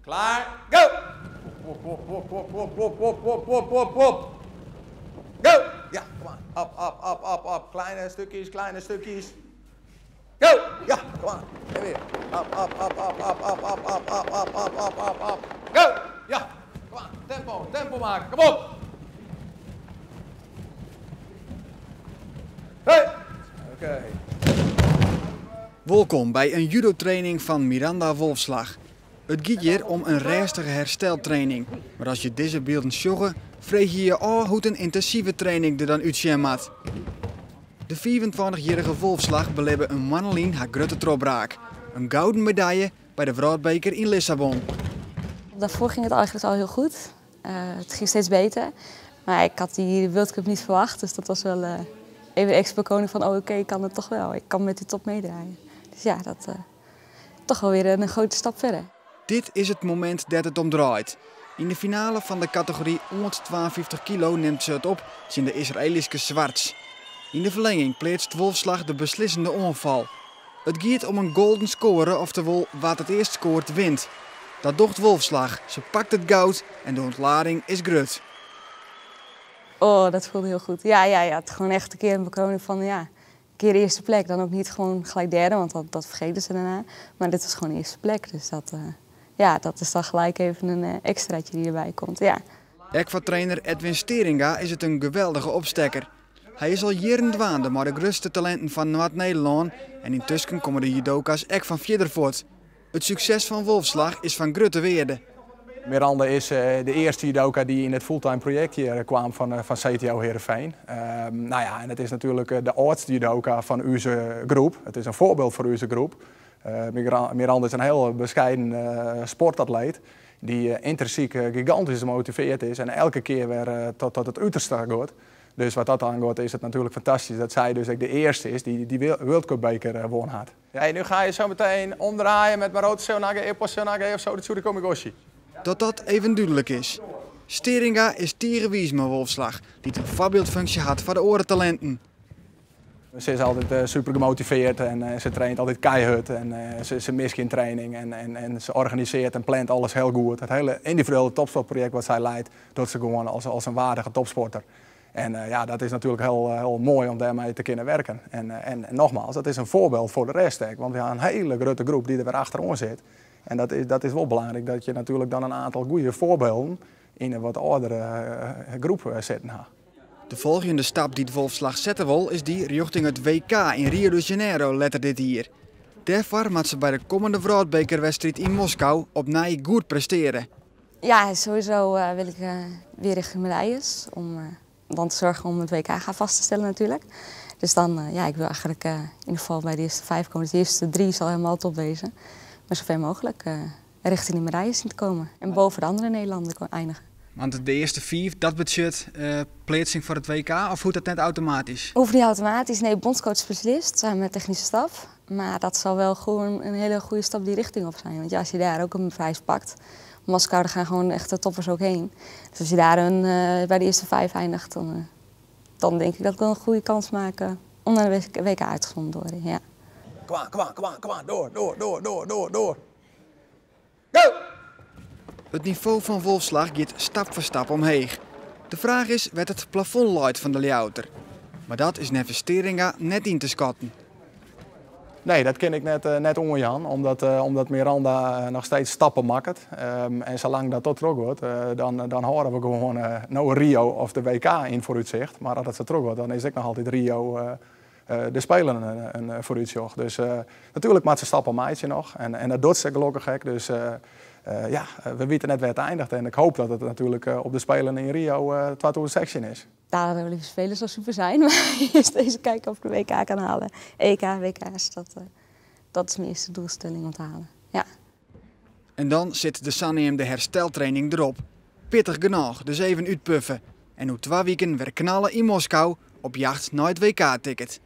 Klaar, go! Wop, wop, wop, wop, wop, wop, wop, wop, wop, wop, wop. Go! Ja, kom aan. Up, up, up, up, up. Kleine stukjes, kleine stukjes. Go! Ja, kom aan. En weer. Up, up, up, up, up, up, up, up, up, up, up, up, up, up. Go! Ja, kom aan. Tempo, tempo maken. Kom op! Hey! Oké. Wolkom by in judotraining fan Miranda Wolfslag. It giet hjir om in rêstige hersteltraining, mar as je dizze bylden sjogge, freegje je je ôf hoe't in yntinsive training der dan útsjen moat. De 25-jierrige Wolfslag belibbe in moanne lyn har grutte trochbraak, in gouden medaille by de wrâldbeker yn Lissabon. Daarvoor ging het eigenlijk al heel goed. Het ging steeds beter. Maar ik had die World Cup niet verwacht, dus dat was wel even extra bekroning van oh, oké, ik kan het toch wel. Ik kan met die top meedraaien. Dus ja, dat toch wel weer een grote stap verder. Dit is it momint dêr't it om draait. Yn de finale fan de kategory oant 52 kilo nimt se it op tsjin de Israëlyske Schwarz. Yn de ferlinging pleatst Wolfslag de beslissende oanfal. It giet om in golden score, oftewol wa't it earst skoart wint. Dat docht Wolfslag, se pakt it goud en de ûntlading is grut. Oh, dat voelde heel goed. Ja, ja, ja, het is gewoon echt een keer een bekroning van ja, een keer de eerste plek. Dan ook niet gewoon gelijk derde, want dat vergeten ze daarna. Maar dit was gewoon de eerste plek, dus dat is dan gelijk even een extraatje die erbij komt. Ja. Ek foar trainer Edwin Steringa is it in geweldige opstekker. Hy is al jierren dwaande mei de grutste talinten fan Noard-Nederlân en yntusken komme de judoka's ek fan fierder fuort. It sukses fan Wolfslag is fan grutte wearde. Miranda is de earste judoka dy't yn it fulltime projekt hjir kaam fan CTO Heerenveen. En it is natuerlik de âldste judoka fan ús groep. It is in foarbyld foar ús groep. Miranda is in hiel beskeiden sportatleet dy't yntinsyk gigantysk motivearre is en elke kear wer tot it uterste giet. Dus wat dat oangiet is it natuerlik fantastysk dat sy dus ek de earste is dy't dy World Cup beker wûn hat. Hey, nu ga je zo meteen omdraaien met Marote Seoinage, Ippon Seoinage of zo, de Tsurikomi Goshi. Dat dat even dúdlik is. Steringa is tige wiis mei Wolfslag, dy't in foarbyldfunksje hat foar de oare talinten. Ze is altyd super gemotivearre en se traint altyd keihard en se mist gjin training en se organisearret en plant alles hiel goed. It hiele yndividuele topsportprojekt wat sy liedt, docht se gewoan as in waardige topsporter. En dat is natuerlik hiel moai om dêrmei te kinnen wurkjen. En nogmaals, dat is in foarbyld foar de rest, hè, want we ha in hiele grutte groep dy't der wer achteroan sit. En dat is wol belangryk, dat je natuerlik dan in oantal goede foarbylden yn in wat âldere groep sitten ha. De folgjende stap dy't Wolfslag sette wol is dy rjochting it WK yn Rio de Janeiro letter dit jier. Dêrfoar moat se by de kommende wrâldbekerwedstriid yn Moskou opnij goed prestearje. Ja, sowieso wil ik weer richting medailles om dan te zorgen om het WK gaan vast te stellen natuurlijk. Dus dan, ja, ik wil eigenlijk in ieder geval bij de eerste 5 komen. Dus de eerste 3 zal helemaal top wezen. Maar zoveel mogelijk richting de medailles zien te komen. En boven de andere Nederlander eindigen. Want de earste 5, dat betsjut pleatsing foar it WK of hoecht dat net automatysk? Hoeft niet automatisch, nee, bondscoach beslist samen met technische staf. Maar dat zal wel gewoon een hele goede stap die richting op zijn. Want als je daar ook een prijs pakt, Moskou, daar gaan gewoon echt de toppers ook heen. Dus als je daar bij de eerste 5 eindigt, dan denk ik dat ik wel een goede kans maak om naar de WK uitgezonden te worden. Ja. Kom aan, kom aan, kom aan, kom aan, door, door, door, door, door, door. Go! It nivo fan Wolfslag giet stap foar stap omheech. De fraach is wêr't it plafond leit fan de Ljouwerter. Mar dat is neffens Steringa net yn te skatten. Nee, dat kin ik net oanjaan, omdat Miranda noch steeds stappen makket. En salang dat trochgiet, dan hâlde we gewoan no Rio of de WK yn foarútsicht. Mar as dat sa trochgiet, dan is ek noch altyd Rio de Spelen in foarútsjoch. Dus natuerlik moat se stappen meitsje noch. En dat docht se gelokkich ek. Dus we witte net wêr't it einiget. En ik hoopje dat it natuerlik op de Spelen yn Rio 2016 is. Daar de Olympische Spelen zal super zijn, maar eerst even kijken of ik de WK kan halen. EK, WK's, dat is mijn eerste doelstelling om te halen. Ja. En dan sit de saneamde hersteltraining derop. Pittich genôch, dus even útpuffe. En oer 2 wiken wer knalle yn Moskou op jacht nei it WK-ticket.